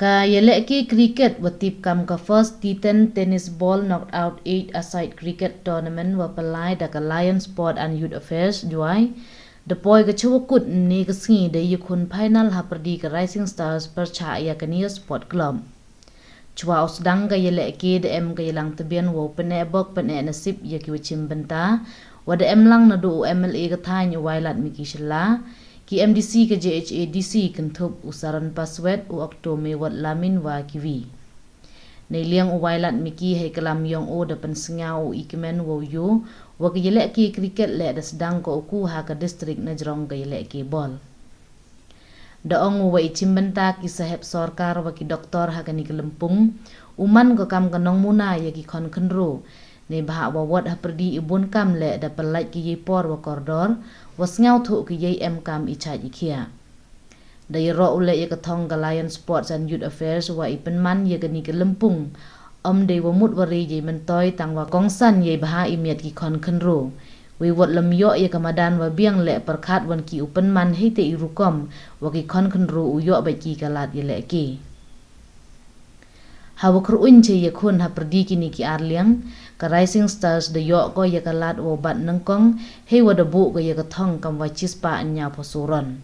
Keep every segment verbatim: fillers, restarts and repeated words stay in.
Ka yalehke cricket wa tip kam ka first T ten tennis ball knockout eight-a-side cricket tournament wa pynlai da ka Lion Sport and Youth Affairs Jowai, da poi ka chwa kut ynne ka sngi da yakhun final hapyrdi ka Rising Stars pyrchah ya ka Neo Sport Club. Chwa u sdang ka yalehke da em ka yalang tbian wow pyneh bok pyneh nasib ya ki wa chim bynta, wa da em lang naduh u M L A ka thaiñ u Wailadmiki Shylla, ki M D C ka J H A D C kynthup u Saron Paswet, u Okto Mewat Lamin wa kiwi. Neiliang u Wailadmiki hei klam yong u da pynsngew u i kmen wow yoo wa ka yalehke cricket leh da sdang ko u ku ha ka district najrong ka yalehke ball. Da ong u wa i chim bynta ki sahep sorkar wa ki doktor ha kani ka lympung u man ko kam ka nongmuna ya ki khon khynroo, neibhah wa wat hapyrdi i bun kam leh da pynlait ki yei por wa kordor, wa sngewthuh ki yei em kam i chait i khiah. Da yaroh u leh ya ka thong ka Lion Sports and Youth Affairs wa i pynman ya kani ka lympung ym dei wa mut wa ri yei myntoi tang wa kongsan yei bha i miat ki khon khynroo. Wei wat lym yoh ya ka madan wa biang leh pyrkhat wan ki u pynman heitei i rukom wa ki khon khynroo u yoh beit ki ka lad yalehke. Ha wa khrooh uiñ cha yakhun hapyrdi kini ki ar liang, ka Rising Stars da yoh ko ya ka lad wow bat nyngkong, hei wa da buh ko ya ka thong kam wa chispah ynñiaw phaw soo run.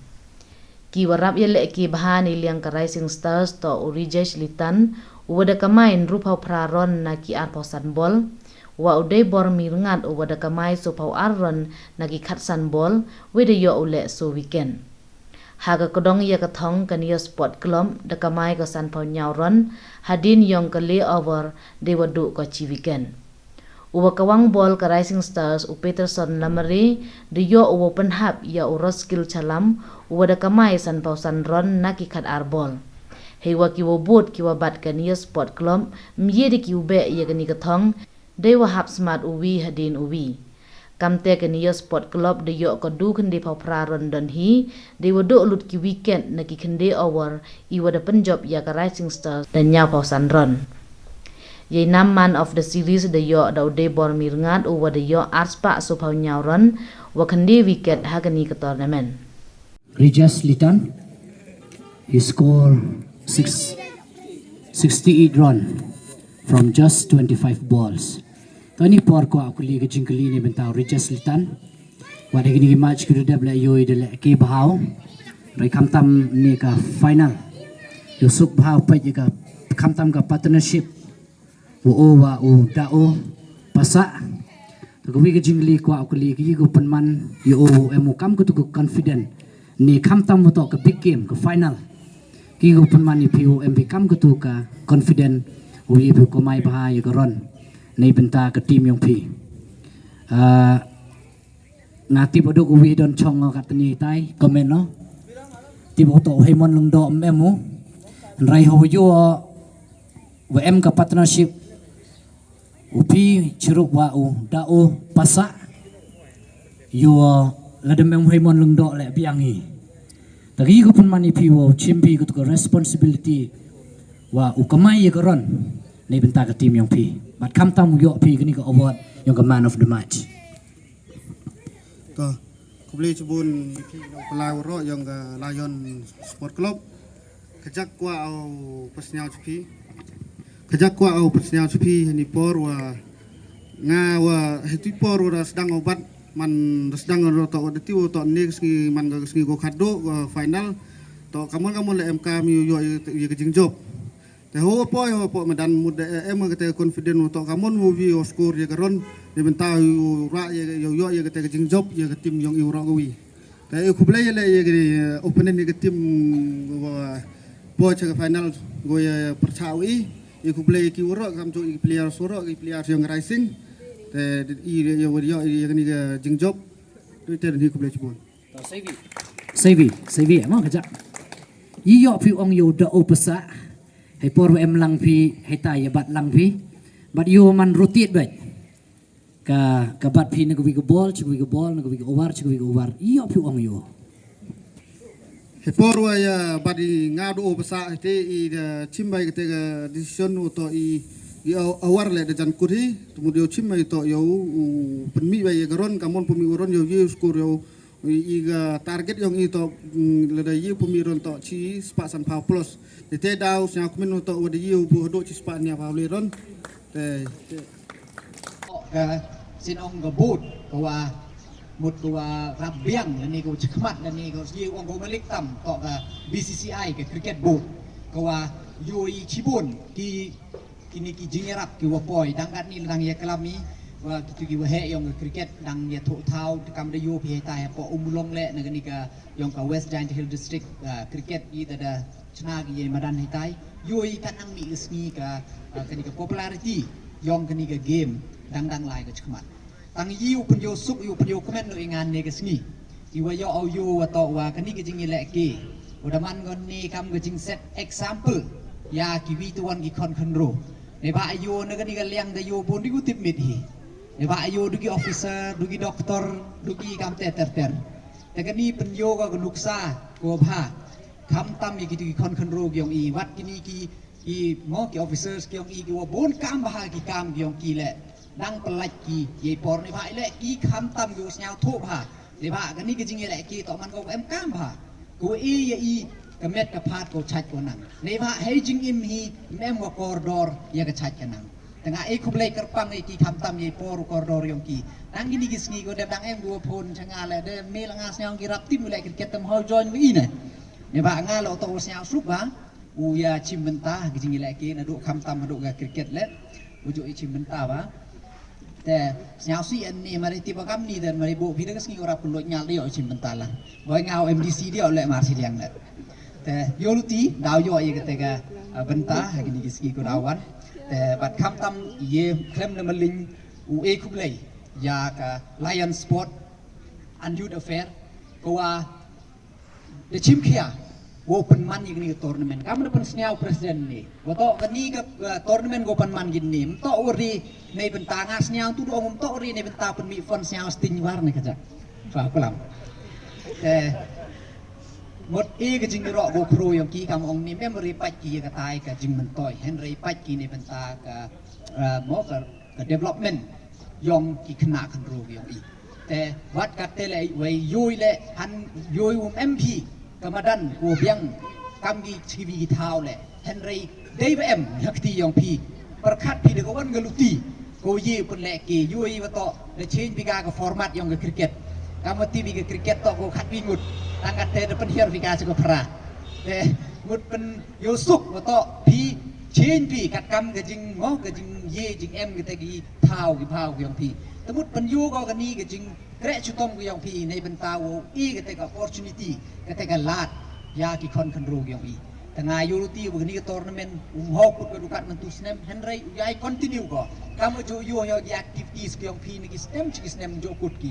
Ki wa rap yalehke bha neiliang ka Rising Stars toh u Rijesh Litan, u wa da kamai ynru phaw phra run na ki ar phaw san ball, wa u Deibormi Rngat, u wa da kamai soo phaw ar run na ki khatsan ball, wei da yoh u leh soo wicket. Ha ka kdong ya ka thong ka Neo Sport Club da kamai ko san phaw ynñiaw run hadien yong ka le over, dei wa duh ko chi wicket. U wa kawang ball ka Rising Stars u Peterson Lamare da yoh u wow pynhap ya u Roskil Chalam, u wa da kamai san phaw san run na ki khat ar ball. Hei wa ki wow bud ki wa bat ka Neo Sport Club, ym ye da ki u beh ya kani ka thong, dei wa hap smat u wi hadien u wi. Kamte ka Neo Sport Club da yoh ko du khyndai phaw phra run don hi, dei wa duh lut ki wicket na ki khyndai over, i wa da pynjop ya ka Rising Stars da ynñiaw phaw san run. Yei nam man of the series da yoh da u Deibormi Rngat, u wa da yoh ar spah soo phaw ynñiaw run wa khyndai wicket ha kani ka tournament. Rijesh Litan, he scored six, sixty-eight run from just twenty-five balls. Toni por ko aku li ka jingkylli neibynta u Rijesh Litan. Wat ha kini ki match ki dep leh yoo i da lehke bha u. Rei khamtam ni ka final. Yow suk bha u peit ya ka khamtam ka partnership wa u wa u Dau Pasa. Te ka wi ka jingkylli kwah u kylli ki, ki u pynman ya u em u kam katu ka confident ni khamtam wa toh ka big game, ka final. Ki u pynman ya phi u em phi kam katu ka confident u ya phi u kamai bha ya ka run neibynta ka team yong phi. Ah, nga tip u duk u wi don chong o katni tai, comment no. Tip u toh u Heimon Lyngdoh em em u. Hynrei ho u yoh wa em ka partnership u phi chirup wa u Dau Pasa. Yow lada em em u Heimon Lyngdoh leh biang hi. Te ki u pynman ya phi wow chim phi katu ka responsibility wa u kamai ya ka run neibynta ka team yong phi. Bad khamtam u yoh phi kani ka award yong ka man of the match. Ka, khublei chibun phi nongpynlai waroh yong ka Lion Sport Club. Kajak kwah u pynsngew cha phi. Kajak kwah u pynsngew cha phi hani por wa nga wa hiti por wa da sdang u bat man da sdang u toh wa da ti u toh ni ka sngi man ka sngi ko khadduh ko final. Toh kamon kamon leh em kam yow yoh ya ka jingjop. Te ho poi ho poi madan mut da em ka te confident u toh kamon u wi u score ya ka run neibynta u rah ya ka, yow yoh ya ka te ka jingjop ya ka team yong i u rah ka wi. Te i khublei ya leh ya ka, eh, opponent ya ka team wa poi cha ka final ko ya pyrchah u i. I khublei ya ki u rah kam chu i player u rah ki player yong Rising. Te i ya wa yoh ya kani ka jingjop. Te i khublei chibun. Seiwi, seiwi, mo kajak. I yoh phi ong yow Dau Pasa. Hei por wa em lang phi, hei ta ya bat lang phi. Bat yow man rotate beit. Ka, ka bat phi na ka wi ka ball, cha ka wi ka ball, na ka wi ka over, cha ka wi ka over. I yoh phi ong yow. Hei por wa ya bat i nga Dau Pasa hei te i da chim bha ya ka te ka decision u toh i, i over leh da jan kut hi. Te mut yow chim bha i toh yow u pynmih bha ya ka run, kamon pynmih u run yow ye u score yow I, i ka target yong i toh, mm, lada yoh pynmih run toh chi spah san phaw plus. Te te daw sñiaw kmen toh wa da yoh bu hadooh chi spah ynñiaw phaw le run. Te, te. Ka sin ong ka board ka wa mut ka wa rap biang lane ka wa chakhmat lane ka wa sñiaw ong ka wa malik tam toh ka B C C I ka cricket board ka wa yoh i chibun ki kini ki jingyarap ki wa poi, dang katni la dang ya klam i, wa kitu ki wa heh yong ka cricket, dang ya thoh thaw, te kam da yoh phi hetai hapoh Ummulong le, na kani ka yong ka West Jaintia Hills District, ah, cricket i da da chna ki ya madan hetai, yoh i kat nang mih ka sngi ka, ah, kani ka popularity yong kani ka game, dang dang lai ka chakhmat. Tang i u pynyoh suk, i u pynyoh kmen no i ngan ne ka sngi. I wa yoh au yoh wa toh wa kani ka jingyalehke wa da man ngon ne kam ka jing set example ya ki wi tu wan ki khon khynro. Ne ba yoh na kani ka liang da yoh bun di ku tip mit hi. Ne ba yoh du ki officer, du ki doctor, du ki kam te ter ter. Te kani pynyoh ka ka nuksa ko bha. Kham tam ya ki tu ki khon khynro ki yong i, wat kini ki, ki mo ki officers ki yong i ki wa bun kam bha ki kam ki yong ki le. Dang pynlait ki ya i por ne ba i le ki kham tam ki wa sñiaw thoh bha. Ne ba kani ka jingyalehke toh man ko em kam bha. Ko e ya i ka met ka phat ko chait ko nang. Ne ba hei jingim hi em wa kordor ya ka chait ka nang. Te nga e khublei kyrpang ya ki kham tam ya i por kordor yong ki. Dang kini ki sngi ko dem dang em ko phone cha nga le de me la nga sñiaw ki rap tim le cricket tam hau join wi ne. Ne ba nga lo toh sñiaw suk ba. U ya chim bynta, ki jingyalehke, nadooh kham tam hadooh ka cricket le. U ju i chim bynta ba. Te, sñiaw si en ni, mari ti ba kam ni den, mari bo, bida ka sngi u rap ku loj ngal de yoh i chim bynta la. Boi nga u M D C de yoh le mar si liang le. Te, yoh luti, daw yoh i kate ka, ah, bynta, ha kini ki sngi ko daw wan. Te, bat kham tam, ye, khlem le maling, u e khublei, ya ka Lion Sport and Youth Affair, ko wa da chim khia, wow pynman ya kani ka tournament. Kam da pynsñiaw president ni. Wa toh kani ka, uh, tournament wow pynman kini. Mtoh wa ri nei bynta nga sñiaw tu dong mtoh wa ri nei bynta pynmih fund sñiaw sting war ni ka jak. Fa kulam. Te, mut i ka jingïaroh ko khru yong ki kam ong ni mem ri pait ki ya ka tai ka jingmyntoi. Hynrei pait ki nei bynta ka, uh, mo ka ka development yong ki khynnah khynru yong i. Te wat katte le wei yoh i le han yoh i um em phi ka madan ko biang kam ki chiwi ki thaw le. Hynrei dei ba em ha kti yong phi. Pyrkhat phi da ka wan ka luti ko ye pynlehke yoh i wa toh da change phi ka ka format yong ka cricket. Kam wa ti phi ka cricket toh ko khatwi ngut. Tang katte da pynhiar phi ka cha ka phra. Te mut pynyoh suk wa toh phi change phi kat kam ka jing mo ka jing ye jing em kate ki thaw ki phaw ki yong phi. Te mut pynyoh ko kani ka jingkreh chitom ki yong phi nei bynta wow i kate ka opportunity, kate ka lad ya ki khon khynru ki yong i. Te nga yoh luti wa kani ka tournament um hok kut ka dukat myntu snem hynrei u yai continue ko. Kam wa ju yoh yoh ki activities ki yong phi ni ki snem chi ki snem ju kut ki.